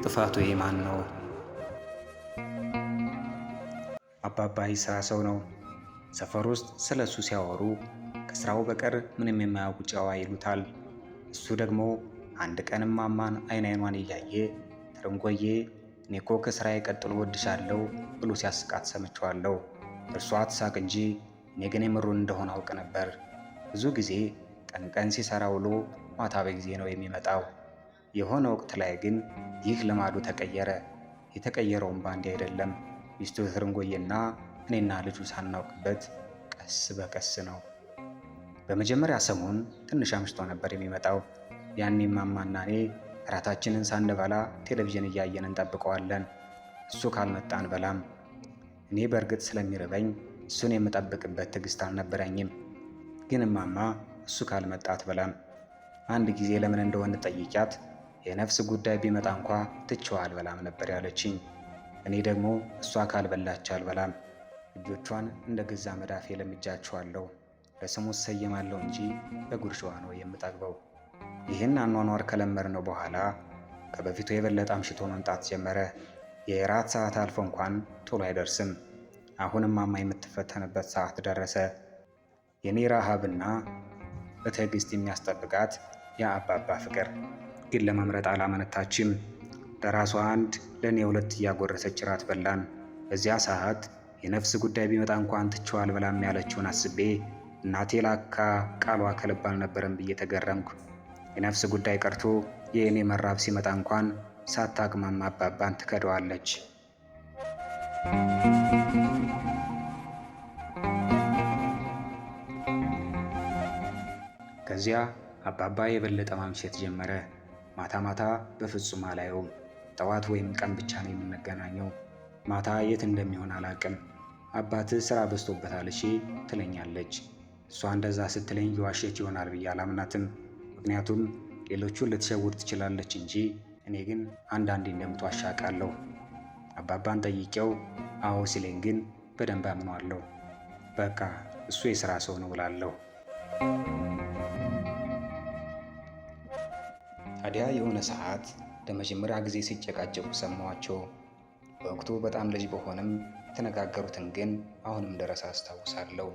ጥፋቱ የማን ነው? አባባ የሥራ ሰው ነው። ሰፈር ውስጥ ስለ እሱ ሲያወሩ ከስራው በቀር ምንም የማያውቅ ጨዋ ይሉታል። እሱ ደግሞ አንድ ቀን እማማን አይን አይኗን እያየ "ትርንጎዬ፣ እኔ እኮ ከስራዬ ቀጥሎ እወድሻለሁ" ብሎ ሲያስቃት ሰምቼዋለሁ። እርሷ አትሳቅ እንጂ እኔ ግን የምሩን እንደሆነ አውቅ ነበር። ብዙ ጊዜ ቀን ቀን ሲሰራ ውሎ ማታ በጊዜ ነው የሚመጣው። የሆነ ወቅት ላይ ግን ይህ ልማዱ ተቀየረ። የተቀየረውም ባንዴ አይደለም። ሚስቱ ትርንጎዬና እኔና ልጁ ሳናውቅበት ቀስ በቀስ ነው። በመጀመሪያ ሰሞን ትንሽ አምሽቶ ነበር የሚመጣው። ያኔ እማማና እኔ እራታችንን ሳንበላ ቴሌቪዥን እያየን እንጠብቀዋለን። እሱ ካልመጣ አንበላም። እኔ በእርግጥ ስለሚርበኝ እሱን የምጠብቅበት ትዕግስት አልነበረኝም። ግን እማማ እሱ ካልመጣ አትበላም። አንድ ጊዜ ለምን እንደሆነ ጠይቂያት የነፍስ ጉዳይ ቢመጣ እንኳ ትቼው አልበላም ነበር ያለችኝ። እኔ ደግሞ እሷ ካልበላች አልበላም። እጆቿን እንደ ገዛ መዳፌ ለምጃቸዋለሁ። ለስሙ እሰየማለሁ እንጂ በጉርሻዋ ነው የምጠግበው። ይህን አኗኗር ከለመድነው በኋላ ከበፊቱ የበለጠ አምሽቶ መምጣት ጀመረ። የእራት ሰዓት አልፎ እንኳን ቶሎ አይደርስም። አሁን እማማ የምትፈተንበት ሰዓት ደረሰ። የኔ ረሃብና በትዕግስት የሚያስጠብቃት የአባባ ፍቅር ግን ለመምረጥ አላመነታችም። ለራሷ አንድ ለእኔ ሁለት እያጎረሰች እራት በላን። በዚያ ሰዓት የነፍስ ጉዳይ ቢመጣ እንኳን ትቼው አልበላም ያለችውን አስቤ እናቴ ላካ ቃሏ ከልብ አልነበረም ብዬ ተገረምኩ። የነፍስ ጉዳይ ቀርቶ የእኔ መራብ ሲመጣ እንኳን ሳታቅማማ አባባን ትከደዋለች። ከዚያ አባባ የበለጠ ማምሸት ጀመረ። ማታ ማታ በፍጹም አላየውም። ጠዋት ወይም ቀን ብቻ ነው የምንገናኘው። ማታ የት እንደሚሆን አላቅም። "አባትህ ስራ በዝቶበታል እሺ" ትለኛለች። እሷ እንደዛ ስትለኝ የዋሸች ይሆናል ብዬ አላምናትም። ምክንያቱም ሌሎቹን ልትሸውድ ትችላለች እንጂ እኔ ግን አንዳንዴ እንደምትዋሽ አውቃለሁ። አባባን ጠይቄው አዎ ሲለኝ ግን በደንብ አምነዋለሁ። በቃ እሱ የሥራ ሰው ነው እላለሁ። ታዲያ የሆነ ሰዓት ለመጀመሪያ ጊዜ ሲጨቃጨቁ ሰማኋቸው። በወቅቱ በጣም ልጅ በሆንም የተነጋገሩትን ግን አሁንም ድረስ አስታውሳለሁ።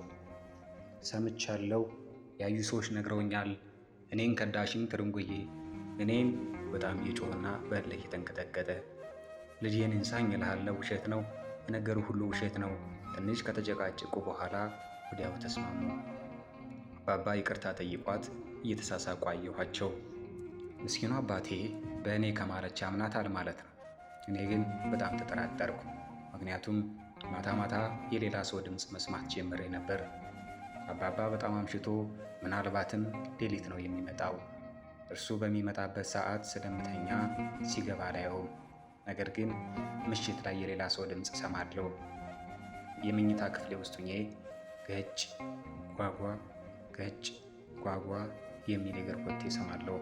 ሰምቻለሁ። ያዩ ሰዎች ነግረውኛል። "እኔን ከዳሽኝ ትርንጎዬ፣ እኔን" በጣም እየጮኸና በእልህ እየተንቀጠቀጠ። "ልጄን እንሳኝ እልሃለሁ፣ ውሸት ነው የነገሩ ሁሉ ውሸት ነው።" ትንሽ ከተጨቃጨቁ በኋላ ወዲያው ተስማሙ። አባባ ይቅርታ ጠይቋት እየተሳሳቁ አየኋቸው። ምስኪኑ አባቴ በእኔ ከማለች አምናታል ማለት ነው። እኔ ግን በጣም ተጠራጠርኩ። ምክንያቱም ማታ ማታ የሌላ ሰው ድምፅ መስማት ጀምሬ ነበር። አባባ በጣም አምሽቶ ምናልባትም ሌሊት ነው የሚመጣው። እርሱ በሚመጣበት ሰዓት ስለምተኛ ሲገባ አላየውም። ነገር ግን ምሽት ላይ የሌላ ሰው ድምፅ እሰማለሁ። የመኝታ ክፍሌ ውስጥ ሁኜ ገጭ ጓጓ ገጭ ጓጓ የሚል የእግር ኮቴ እሰማለሁ።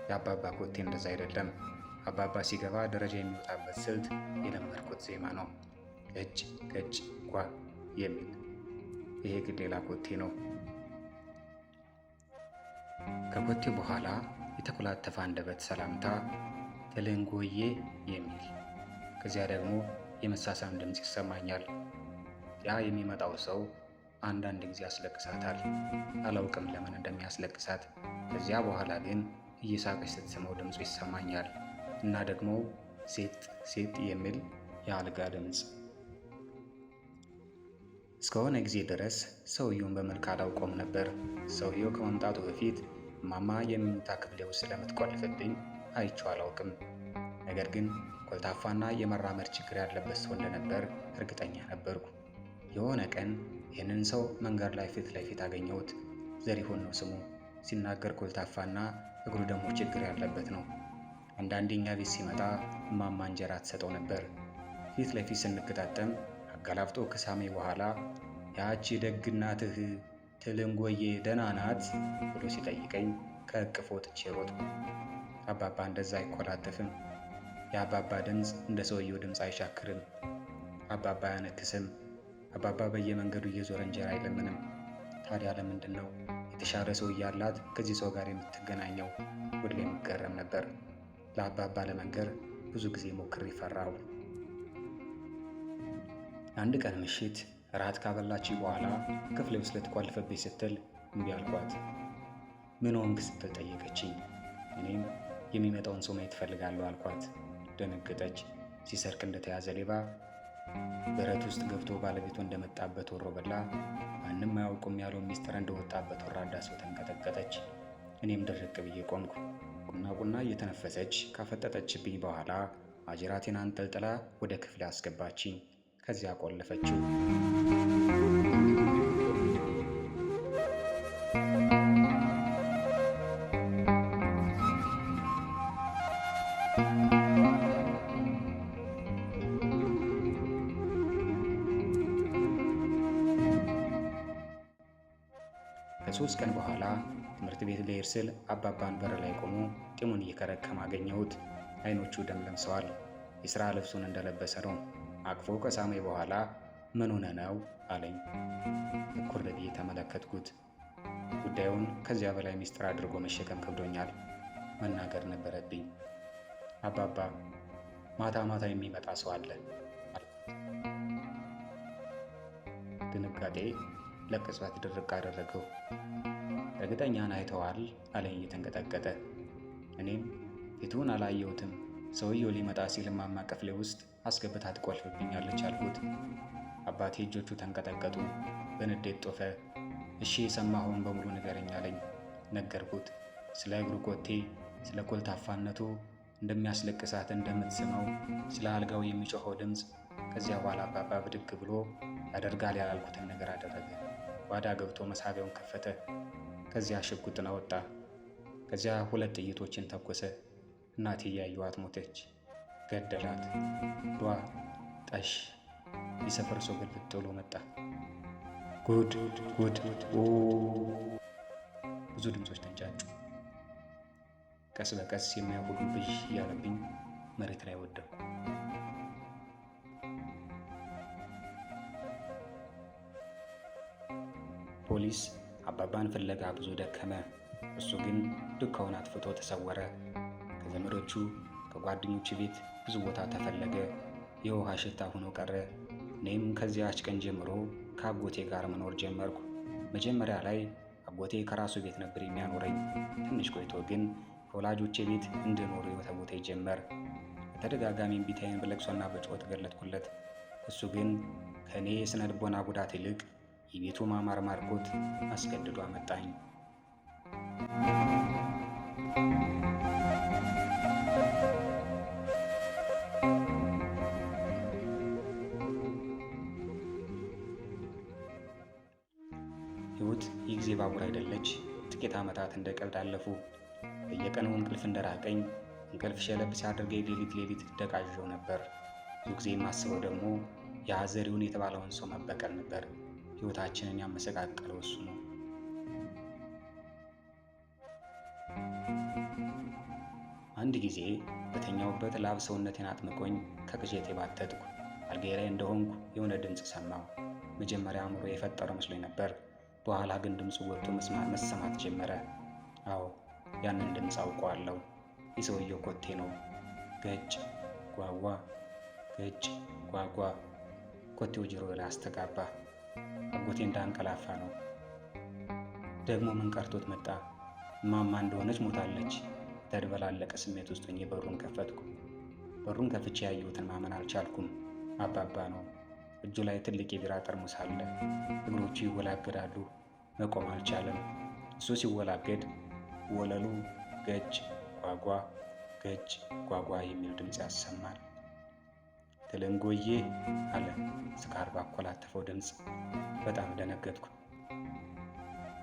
የአባባ ኮቴ እንደዛ አይደለም። አባባ ሲገባ ደረጃ የሚወጣበት ስልት የለመድኩት ዜማ ነው። ገጭ ገጭ ጓ የሚል። ይሄ ግን ሌላ ኮቴ ነው። ከኮቴው በኋላ የተኮላተፈ አንደበት ሰላምታ "ትልንጎዬ" የሚል፣ ከዚያ ደግሞ የመሳሳም ድምፅ ይሰማኛል። ያ የሚመጣው ሰው አንዳንድ ጊዜ ያስለቅሳታል። አላውቅም ለምን እንደሚያስለቅሳት። ከዚያ በኋላ ግን እየሳቀች ስትስመው ድምፁ ይሰማኛል። እና ደግሞ ሴጥ ሴጥ የሚል የአልጋ ድምፅ። እስከሆነ ጊዜ ድረስ ሰውየውን በመልክ አላውቀውም ነበር። ሰውየው ከመምጣቱ በፊት እማማ የመኝታ ክፍሌ ውስጥ ስለምትቆልፍብኝ አይቼው አላውቅም። ነገር ግን ኮልታፋና የመራመድ ችግር ያለበት ሰው እንደነበር እርግጠኛ ነበርኩ። የሆነ ቀን ይህንን ሰው መንገድ ላይ ፊት ለፊት አገኘሁት። ዘሪሁን ነው ስሙ። ሲናገር ኮልታፋና እግሩ ደግሞ ችግር ያለበት ነው። አንዳንዴ እኛ ቤት ሲመጣ እማማ እንጀራ ትሰጠው ነበር። ፊት ለፊት ስንገጣጠም አገላብጦ ከሳሜ በኋላ "ያቺ ደግ እናትህ ትልንጎዬ ደህና ናት?" ብሎ ሲጠይቀኝ ከእቅፍ ወጥቼ ሮጥኩ። አባባ እንደዛ አይኮላተፍም። የአባባ ድምፅ እንደ ሰውየው ድምፅ አይሻክርም። አባባ አያነክስም። አባባ በየመንገዱ እየዞረ እንጀራ አይለምንም። ታዲያ ለምንድን ነው የተሻለ ሰው እያላት ከዚህ ሰው ጋር የምትገናኘው? ሁሌም እገረም ነበር። ለአባባ ለመንገር ብዙ ጊዜ ሞክሬ ፈራሁ። አንድ ቀን ምሽት እራት ካበላችኝ በኋላ ክፍሌ ውስጥ ልትቆልፍብኝ ስትል እምቢ አልኳት። ምን ሆንክ ስትል ጠየቀችኝ። እኔም የሚመጣውን ሰው ማየት እፈልጋለሁ አልኳት። ደነገጠች። ሲሰርቅ እንደተያዘ ሌባ በረት ውስጥ ገብቶ ባለቤቱ እንደመጣበት ወሮ በላ ማንም አያውቁም ያለውን ሚስጥር እንደወጣበት ወራዳ ሰው ተንቀጠቀጠች። እኔም ድርቅ ብዬ ቆምኩ። ቁና ቁና እየተነፈሰች ካፈጠጠችብኝ በኋላ ማጅራቴን አንጠልጥላ ወደ ክፍሌ አስገባችኝ። ከዚያ ቆለፈችው። ከ3 ቀን በኋላ ትምህርት ቤት ልሄድ ስል አባባን በር ላይ ቆሞ ጢሙን እየከረከመ አገኘሁት። አይኖቹ ደም ለምሰዋል። የሥራ ልብሱን እንደለበሰ ነው። አቅፎ ከሳመኝ በኋላ ምን ሆነ ነው አለኝ። ትኩር ብዬ ተመለከትኩት። ጉዳዩን ከዚያ በላይ ሚስጥር አድርጎ መሸከም ከብዶኛል። መናገር ነበረብኝ። አባባ ማታ ማታ የሚመጣ ሰው አለ አልኩት። ድንጋጤ ለቅጽበት ድርቅ አደረገው። እርግጠኛን አይተዋል አለኝ እየተንቀጠቀጠ። እኔም ፊቱን አላየሁትም። ሰውየው ሊመጣ ሲል እማማ ክፍሌ ውስጥ አስገብታ ትቆልፍብኛለች አልኩት። አባቴ እጆቹ ተንቀጠቀጡ። በንዴት ጦፈ። እሺ የሰማኸውን በሙሉ ንገረኝ አለኝ። ነገርኩት። ስለ እግሩ ኮቴ፣ ስለ ኮልታፋነቱ፣ እንደሚያስለቅሳት እንደምትስመው፣ ስለ አልጋው የሚጮኸው ድምፅ። ከዚያ በኋላ አባባ ብድግ ብሎ ያደርጋል ያላልኩትን ነገር አደረገ። ጓዳ ገብቶ መሳቢያውን ከፈተ። ከዚያ ሽጉጥን አወጣ። ከዚያ 2 ጥይቶችን ተኮሰ። እናቴ እያየኋት ሞተች። ገደላት። ዷ ጠሽ። የሰፈር ሰው ግልብጥ ብሎ መጣ። ጉድ ጉድ! ብዙ ድምፆች ተንጫጩ። ቀስ በቀስ የማየው ሁሉ ብዥ እያለብኝ መሬት ላይ ወደቅኩ። ፖሊስ አባባን ፍለጋ ብዙ ደከመ። እሱ ግን ዱካውን አጥፍቶ ተሰወረ። ከዘመዶቹ ከጓደኞቹ ቤት ብዙ ቦታ ተፈለገ። የውሃ ሽታ ሆኖ ቀረ። እኔም ከዚያች ቀን ጀምሮ ከአጎቴ ጋር መኖር ጀመርኩ። መጀመሪያ ላይ አጎቴ ከራሱ ቤት ነበር የሚያኖረኝ። ትንሽ ቆይቶ ግን ከወላጆቼ ቤት እንድኖር ይወተውተኝ ጀመር። በተደጋጋሚ እምቢታዬን በለቅሶና በጩኸት ገለጥኩለት። እሱ ግን ከእኔ የስነ ልቦና ጉዳት ይልቅ የቤቱ ማማር ማርኮት አስገድዶ አመጣኝ። ሕይወት የጊዜ ባቡር አይደለች። ጥቂት ዓመታት እንደ ቀልድ አለፉ። በየቀኑ እንቅልፍ እንደራቀኝ እንቅልፍ ሸለብ ሲያደርገኝ ሌሊት ሌሊት ደቃዥው ነበር። ብዙ ጊዜ የማስበው ደግሞ ያ ዘሪሁን የተባለውን ሰው መበቀል ነበር። ሕይወታችንን ያመሰቃቀለው እሱ ነው። አንድ ጊዜ በተኛውበት ላብ ሰውነቴን አጥምቆኝ ከቅዠቴ ባተትኩ። አልጋዬ ላይ እንደሆንኩ የሆነ ድምፅ ሰማሁ። መጀመሪያ አእምሮ የፈጠረው መስሎኝ ነበር። በኋላ ግን ድምፁ ወጥቶ መሰማት ጀመረ። አዎ ያንን ድምፅ አውቀዋለሁ። የሰውየው ኮቴ ነው። ገጭ ጓጓ፣ ገጭ ጓጓ። ኮቴው ጆሮ ላይ አስተጋባ። አጎቴ እንዳንቀላፋ ነው። ደግሞ ምን ቀርቶት መጣ? እማማ እንደሆነች ሞታለች። የተደበላለቀ ስሜት ውስጥ ሆኜ በሩን ከፈትኩ። በሩን ከፍቼ ያየሁትን ማመን አልቻልኩም። አባባ ነው። እጁ ላይ ትልቅ የቢራ ጠርሙስ አለ። እግሮቹ ይወላገዳሉ። መቆም አልቻለም። እሱ ሲወላገድ ወለሉ ገጭ ጓጓ፣ ገጭ ጓጓ የሚል ድምፅ ያሰማል። ትልንጎዬ አለ ስካር ባኮላተፈው ድምፅ። በጣም ደነገጥኩ።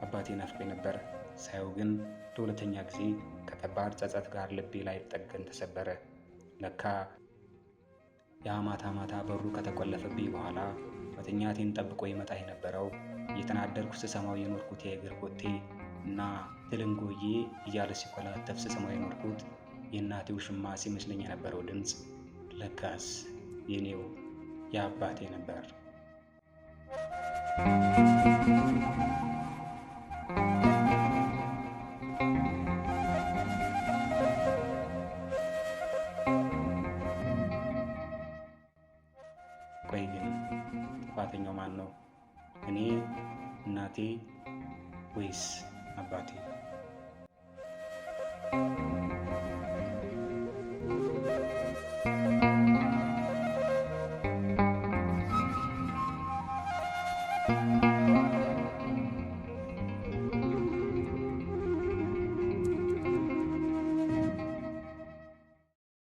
አባቴ ናፍቆኝ ነበር። ሳየው ግን ለሁለተኛ ጊዜ ከከባድ ጸጸት ጋር ልቤ ላይ ጠገን ተሰበረ። ለካ ያ ማታ ማታ በሩ ከተቆለፈብኝ በኋላ መተኛቴን ጠብቆ ይመጣ የነበረው እየተናደርኩ ስሰማው የኖርኩት የእግር ኮቴ እና ትልንጎዬ እያለ ሲኮላተፍ ስሰማው የኖርኩት የእናቴ ውሽማ ሲመስለኝ የነበረው ድምፅ ለካስ የኔው የአባቴ ነበር። እኔ፣ እናቴ ወይስ አባቴ?